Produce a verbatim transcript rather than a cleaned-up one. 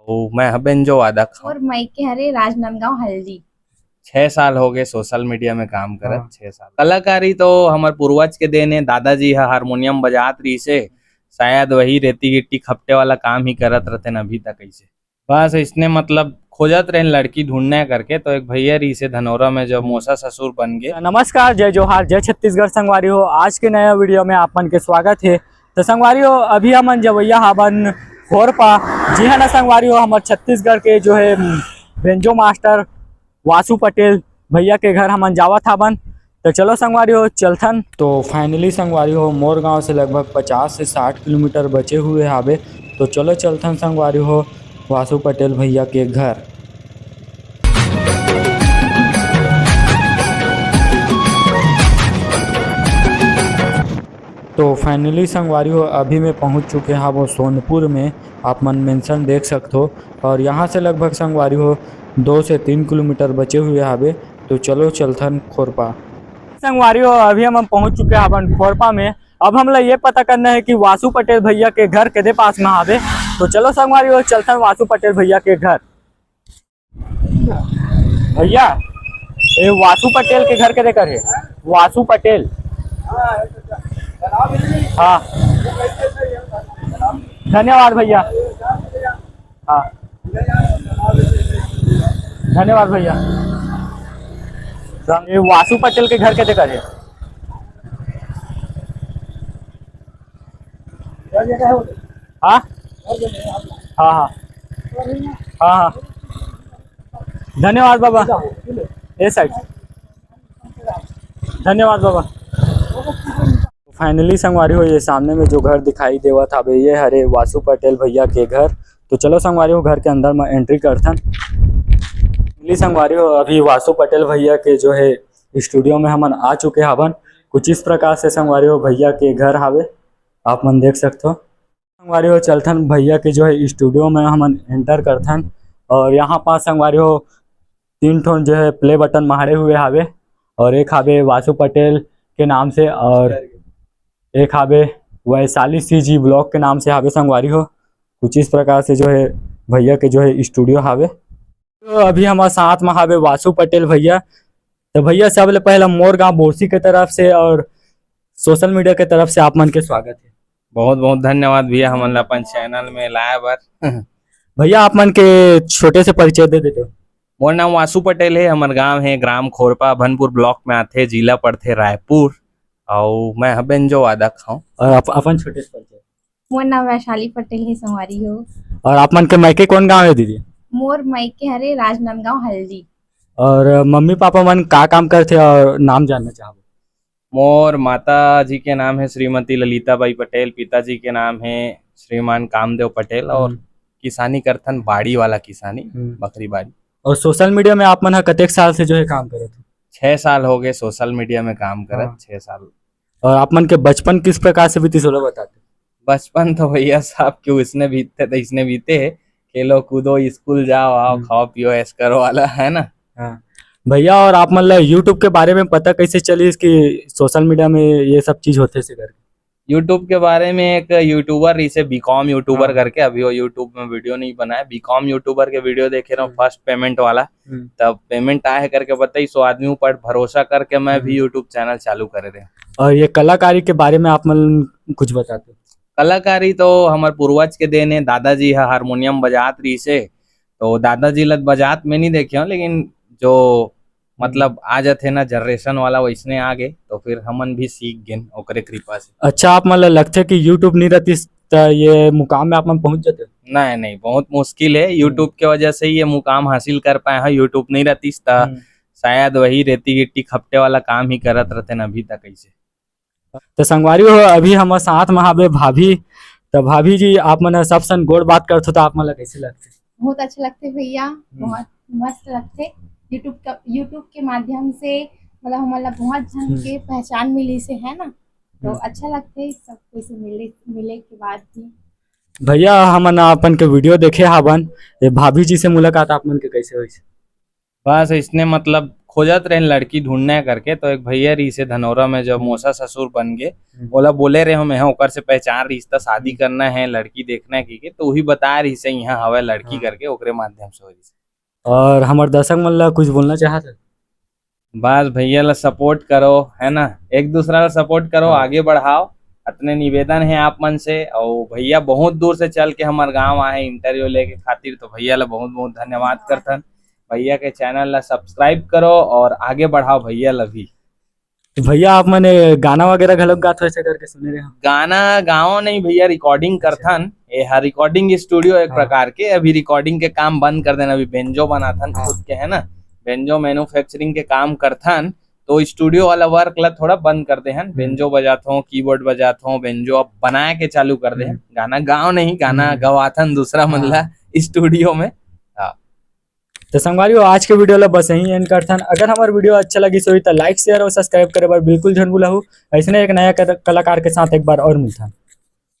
तो मैं ह बेंजो वादक हूँ। और मायके हरे राजनांदगांव हल्दी। छह साल हो गए सोशल मीडिया में काम करत। हाँ। छह साल। कलाकारी तो हमर पूर्वज के देन है, दादाजी ह हारमोनियम बजात रहिसे, शायद वही रेती गिट्टी खपटे वाला काम ही करत रहते न अभी तक। ऐसे बस इसने मतलब खोजत रहे लड़की ढूंढने करके, तो एक भैया रहिसे धनौरा में जो मोसा ससुर बन गए। नमस्कार, जय जोहार, जय छत्तीसगढ़ संगवारी हो। आज के नया वीडियो में आप मन के स्वागत है। तो संगवारी हो, अभी हमन जवैया हाबन खोरपा। जी हाँ ना संगवारी हो, हमर छत्तीसगढ़ के जो है बेंजो मास्टर वासु पटेल भैया के घर हमन जावत हाबन। तो चलो संगवारी हो, चलथन। तो फाइनली संगवारी हो, मोर गांव से लगभग पचास से साठ किलोमीटर बचे हुए हाबे। तो चलो चलथन संगवारी हो, वासु पटेल भैया के घर। तो फाइनली संगवारी हो, अभी मैं पहुंच चुके हाबो सोनपुर में। आप मन मेंशन देख सकथो, और यहाँ से लगभग संगवारी हो दो से तीन किलोमीटर बचे हुए हाबे। तो चलो चलथन खोरपा। संगवारी हो, अभी हम पहुंच चुके हाबन खोरपा में। अब हमला ये पता करना है कि वासु पटेल भैया के घर केदे पास में हाबे। तो चलो संगवारी हो, चलथन वासु पटेल भैया के घर। भैया, ये वासु पटेल के घर केदे कर है? वासु पटेल। हाँ, धन्यवाद भैया। हाँ, धन्यवाद भैया। ये वासु पटेल के घर केदे कर है? हाँ, हाँ, हाँ, हाँ, हाँ। धन्यवाद बाबा। ए साइड। धन्यवाद बाबा। फाइनली संगवारी हो, ये सामने में जो घर दिखाई देवत हाबे, ये हरे वासु पटेल भैया के घर। तो चलो संगवारी हो, घर के अंदर में एंट्री करथन। फाइनली संगवारी हो, अभी वासु पटेल भैया के जो है स्टूडियो में हमन आ चुके हाबन। कुछ इस प्रकार से संगवारी हो, भैया के घर हावे, आप मन देख सकथो। संगवारी हो, चलथन भैया के जो है स्टूडियो में हमन एंटर करथन। और यहाँ पास संगवारी हो, तीन ठोन जो है प्ले बटन मारे हुए हावे, और एक हावे वासु पटेल के नाम से, और एक हावे वैशाली सीजी ब्लॉग के नाम से हावे संगवारी हो। कुछ इस प्रकार से जो है भैया के जो है स्टूडियो हावे। तो अभी हमारे साथ में हावे वासु पटेल भैया। तो भैया, सबले पहला मोर गांव बोरसी के तरफ से और सोशल मीडिया के तरफ से आप मन के स्वागत है। बहुत बहुत धन्यवाद भैया, हमन ला अपन चैनल में लाए बर। भैया, आप मन के छोटे से परिचय दे देते हो। मोर नाम वासु पटेल है, हमर गांव है ग्राम खोरपा, भनपुर ब्लॉक में आथे, जिला पड़थे रायपुर, अउ मैं ह बेंजो वादक हूँ। और आप अपन छोटे से परिचय। मोर नाम वैशाली पटेल है, संगवारी हो। और आप मन के मायके कौन गांव है दीदी? मोर मायके हरे राजनांदगांव हल्दी। और मम्मी पापा मन का काम करथे और नाम जानना चाहबो। मोर माता जी के नाम है श्रीमती ललिता बाई पटेल, पिताजी के नाम है श्रीमान कामदेव पटेल, और हम्म। किसानी करथन, बाड़ी वाला किसानी, हम्म। बकरी बाड़ी। और सोशल मीडिया में आप मन ह कतेक साल से जो है काम करत हो? छह साल हो गए सोशल मीडिया में काम करत, हाँ। छह साल। और आप मन के बचपन किस प्रकार से बीती, सोला बताते? बचपन तो भैया साहब के उसने बीतते तो इसने बीते है, खेलो कूदो, स्कूल जाओ आओ, हम्म। खाओ पियो, ऐश करो वाला है ना। हाँ। भैया, और आप मन ला YouTube के बारे में पता कैसे चलिस कि सोशल मीडिया में ये सब चीज होथे से करके? YouTube के बारे में एक यूट्यूबर, इसे बीकॉम यूट्यूबर हाँ। करके, अभी वो YouTube में वीडियो नहीं बनाए, बीकॉम यूट्यूबर के वीडियो देखे रहो, हम्म। फर्स्ट पेमेंट वाला, हम्म। तब पेमेंट आए है करके बताई, सो आदमी ऊपर भरोसा करके मैं भी हम्म। YouTube चैनल चालू करे रहे। और ये कलाकारी के बारे में आप मन कुछ बताते? कलाकारी तो हमर पूर्वज के देन है, दादाजी ह हारमोनियम बजात रहिसे, तो दादाजी ल बजात में नहीं देखे हूँ, लेकिन जो हम्म। मतलब आ जाथे ना जनरेशन वाला, वैसने आ गए, तो फिर हमन भी सीख गेन ओकरे कृपा से। अच्छा, आप मन ल लगथे कि YouTube नहीं रहतिस त ये मुकाम में आप मन पहुंच जाते? नहीं, नहीं, बहुत मुश्किल है। YouTube हम्म। के वजह से ही ये मुकाम हासिल कर पाए हैं। YouTube नहीं रहतिस त हम्म। शायद वही रेती गिट्टी खपटे वाला काम ही करत रहते न अभी तक ऐसे। तो संगवारी हो, अभी हमर साथ में हावे भाभी। तो भाभी जी, आप मन ह सब सन गोठ बात करथो, तो आप मन ला कैसे लगथे? बहुत अच्छा लगथे भैया, हम्म। बहुत मस्त लगथे। YouTube का, YouTube के माध्यम से मतलब हमन ला बहुत झन हम्म। के पहचान मिलिस हे, है ना? तो हम्म। अच्छा लगथे सब कोई से मिले, मिले के बाद भी। भैया, हमन अपन के वीडियो देखे हावन, ये भाभी जी से मुलाकात आप मन के कैसे होइस? बस इसने मतलब खोजत रहेन लड़की ढूंढना करके, तो एक भैया रहिसे धनौरा में, जब मोसा ससुर बन गे, हम्म। ओला बोले रहे हम, यहाँ ओकर से पहचान रहिस त शादी करना है, लड़की देखना है कहिके, तो वही बताए रहिसे यहाँ हवे लड़की हाँ। करके, ओकरे माध्यम से हो रहिसे। और हमर दर्शक मन ला कुछ बोलना चाहत है? बस भैया ला सपोर्ट करो, है ना, एक दूसरा ला सपोर्ट करो, हाँ। आगे बढ़ाओ, अतने निवेदन है आप मन से। और भैया बहुत दूर से चल के हमर गांव आए इंटरव्यू लेके खातिर, तो भैया ला बहुत बहुत धन्यवाद करथन। भैया के चैनल ला सब्सक्राइब करो और आगे बढ़ाओ भैया ला भी। तो भैया आप मन गाना वगैरह घलोक गात हो ऐसे करके सुने रहे हम। गाना गाओ नहीं भैया, रिकॉर्डिंग करथन। ये हा रिकॉर्डिंग स्टूडियो एक हाँ। प्रकार के, अभी रिकॉर्डिंग के काम बंद कर देन, अभी बेंजो बनाथन हाँ। खुद के, है ना, बेंजो मैन्युफैक्चरिंग के काम करथन, तो स्टूडियो वाला वर्क ला थोड़ा बंद कर दे हन। हम्म। बेंजो बजाथों, कीबोर्ड बजाथों, बेंजो अब बना के चालू कर दे हन। हम्म। गाना गाओ नहीं, गाना हम्म। गवाथन दूसरा मन ला हाँ। स्टूडियो में। हाँ। तो संगवारी हो, आज के वीडियो ला बस यहीं एंड करथन। अगर हमार वीडियो अच्छा लगिस होही तो लाइक, शेयर और सब्सक्राइब करे बर बिल्कुल झन भूलहू। ऐसने एक नया कर-, कलाकार के साथ एक बार और मिलथन।